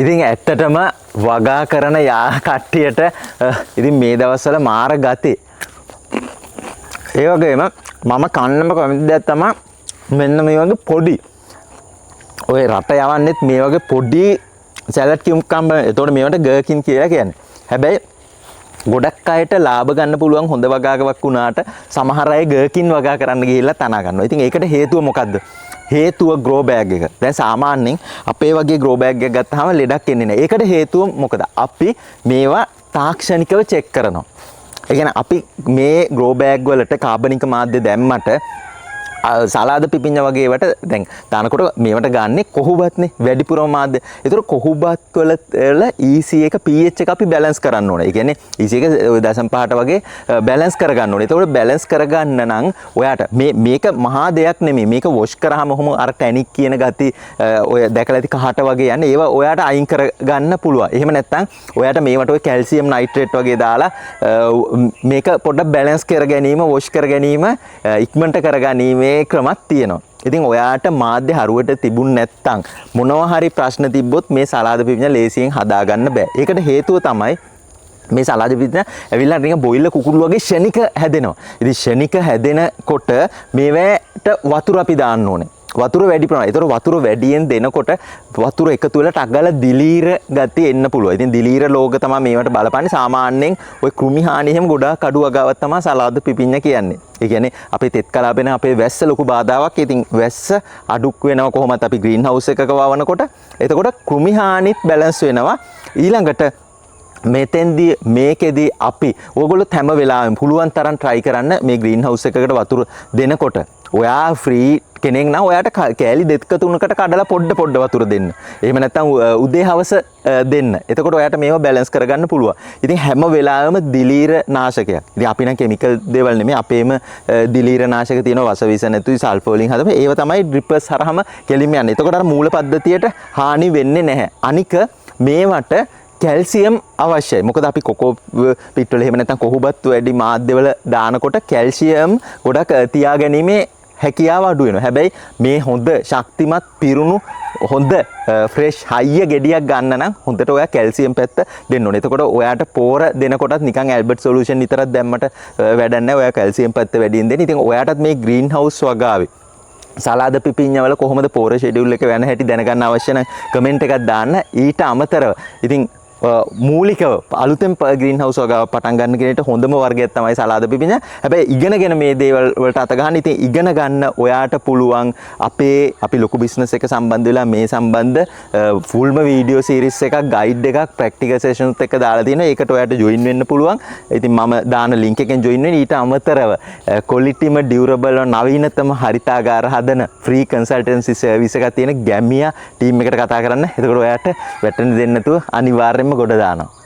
ඉතින් ඇත්තටම වගා කරන යා කට්ටියට ඉතින් මේ දවස්වල මාර ගති. ඒ වගේම මම කන්නම කැමති දෙයක් තමයි මෙන්න මේ වගේ පොඩි, ඔය රට යවන්නෙත් මේ වගේ පොඩි සැලඩ් කියුකම්බර්. එතකොට මේවට ගර්කින් කියලා කියන්නේ. හැබැයි ගොඩක් අයට ලාභ ගන්න පුළුවන් හොඳ වගාවක් වුණාට සමහර අය ගර්කින් වගා කරන්න ගිහිල්ලා තනා ගන්නවා. ඉතින් ඒකට හේතුව මොකද්ද? හේතුව ග්‍රෝ බෑග් එක. දැන් සාමාන්‍යයෙන් අපේ වගේ ග්‍රෝ බෑග් එකක් ගත්තාම ලෙඩක් එන්නේ නැහැ. ඒකට හේතුව මොකද? අපි මේවා තාක්ෂණිකව චෙක් කරනවා. ඒ කියන්නේ අපි මේ ග්‍රෝ බෑග් වලට කාබනික මාධ්‍ය දැම්මට සලාද පිපිඤ්ඤ වගේ ඒවට දැන් දානකොට මේවට ගන්නෙ කොහුබත්නේ වැඩිපුරම මාධ්‍ය. ඒතර කොහුබත් වල EC එක, pH එක අපි බැලන්ස් කරන්න ඕනේ. ඒ කියන්නේ EC එක ඔය 0.5ට වගේ බැලන්ස් කරගන්න ඕනේ. ඒතකොට බැලන්ස් කරගන්න නම් ඔයාට මේක මහා දෙයක් නෙමෙයි. මේක වොෂ් කරාම ඔහොම අර ටැනික් කියන ගති ඔය දැකලා ඇති කහට වගේ යන්නේ. ඒවා ඔයාට අයින් කරගන්න පුළුවන්. එහෙම නැත්නම් ඔයාට මේවට ඔය කැල්සියම් නයිට්‍රේට් වගේ දාලා මේක පොඩ්ඩක් බැලන්ස් කර ගැනීම, වොෂ් කර ගැනීම, ඉක්මනට කරගැනීමේ ක්‍රමක් තියෙනවා. ඉතින් ඔයාට මාධ්‍ය හරුවට තිබුණ නැත්නම්, මොනවා හරි ප්‍රශ්න තිබ්බොත් මේ සලාද පිපිඤ්ඤ ලේසියෙන් හදාගන්න බෑ. ඒකට හේතුව තමයි මේ සලාද පිපිඤ්ඤ ඇවිල්ලා නිකන් බොයිල කුකුළු වගේ ෂණික හැදෙනවා. ඉතින් ෂණික හැදෙනකොට මේවට වතුර අපි දාන්න ඕනේ. වතුර වැඩි ප්‍රමාණය. ඒතර වතුර වැඩියෙන් දෙනකොට වතුර එකතු වෙලා ටක් ගාලා දිලීර ගතිය එන්න පුළුවන්. ඉතින් දිලීර රෝග තමයි මේවට බලපාන්නේ. සාමාන්‍යයෙන් ඔය කෘමි හානි එහෙම ගොඩාක් අඩු වගාවක් තමයි සලාද පිපිඤ්ඤ කියන්නේ. ඒ කියන්නේ අපේ තෙත් කලාපෙන අපේ වැස්ස ලොකු බාධාවක්. ඉතින් වැස්ස අඩුක් වෙනවා කොහොමත් අපි ග්‍රීන් හවුස් එකක වවනකොට. එතකොට කෘමි හානිත් බැලන්ස් වෙනවා. ඊළඟට මෙතෙන්දී මේකෙදි අපි ඔයගොල්ලොත් හැම වෙලාවෙම පුළුවන් තරම් try කරන්න මේ ග්‍රීන් හවුස් එකකට වතුර දෙනකොට ඔයා ෆ්‍රී කෙනෙක් නම් ඔයාට කෑලි දෙක තුනකට කඩලා පොඩ පොඩ වතුර දෙන්න. එහෙම නැත්නම් උදේ හවස දෙන්න. එතකොට ඔයාට මේවා බැලන්ස් කරගන්න පුළුවන්. ඉතින් හැම වෙලාවෙම දිලීර නාශකයක්. ඉතින් අපි නම් කෙමිකල් දේවල් නෙමෙයි, අපේම දිලීර නාශක තියෙනවා, වස විස නැතුයි සල්ෆර් වලින් හදපු. ඒව තමයි ඩ්‍රිපර්ස් හරහම කෙලින්ම යන්නේ. එතකොට අර මූල පද්ධතියට හානි වෙන්නේ නැහැ. අනික මේවට කැල්සියම් අවශ්‍යයි. මොකද අපි කොකෝ පිට්වල එහෙම නැත්නම් කොහුබත් වැඩි මාධ්‍යවල දානකොට කැල්සියම් ගොඩක් තියාගැනීමේ හැකියාව අඩු වෙනවා. හැබැයි මේ හොඳ ශක්තිමත් පිරුණු හොඳ ෆ්‍රෙෂ් හයිය ගෙඩියක් ගන්න නම් හොඳට ඔයා කැල්සියම් පැත්ත දෙන්න ඕනේ. එතකොට ඔයාට පෝර දෙනකොටත් නිකන් ඇල්බර්ට් සොලියුෂන් විතරක් දැම්මට වැඩක් නැහැ. ඔයා කැල්සියම් පැත්ත වැඩියෙන් දෙන්න. ඉතින් ඔයාටත් මේ ග්‍රීන් හවුස් වගාවේ සලාද පිපිඤ්ඤවල කොහොමද පෝර ෂෙඩියුල් එක වෙන හැටි දැනගන්න අවශ්‍ය නම් කමෙන්ට් එකක් දාන්න. ඊට අමතරව ඉතින් මූලිකව අලුතෙන් ග්‍රීන් හවුස් වගාව පටන් ගන්න කෙනෙක්ට හොඳම වර්ගයක් තමයි සලාද පිපිඤ්ඤ. හැබැයි ඉගෙනගෙන මේ දේවල් වලට අත ගන්න. ඉතින් ඉගෙන ගන්න ඔයාට පුළුවන් අපි ලොකු බිස්නස් එක සම්බන්ධ වෙලා මේ සම්බන්ධ ෆුල්ම වීඩියෝ සීරීස් එකක්, ගයිඩ් එකක්, ප්‍රැක්ටිකල් සෙෂන්ස් එක්ක දාලා තියෙනවා. ඒකට ඔයාට ජොයින් වෙන්න පුළුවන්. ඉතින් මම දාන ලින්ක් එකෙන් ජොයින් වෙන්න. ඊට අමතරව ක්වොලිටිම ඩියුරබල් නවීනතම හරිතාගාර හදන ෆ්‍රී කන්සල්ටන්සි සර්විස් එකක් තියෙන ගැමියා ටීම් එකට කතා කරන්න. එතකොට ඔයාට වැටෙන්න දෙන්නේ නැතුව අනිවාර්යයෙන්ම ගොඩ දානවා.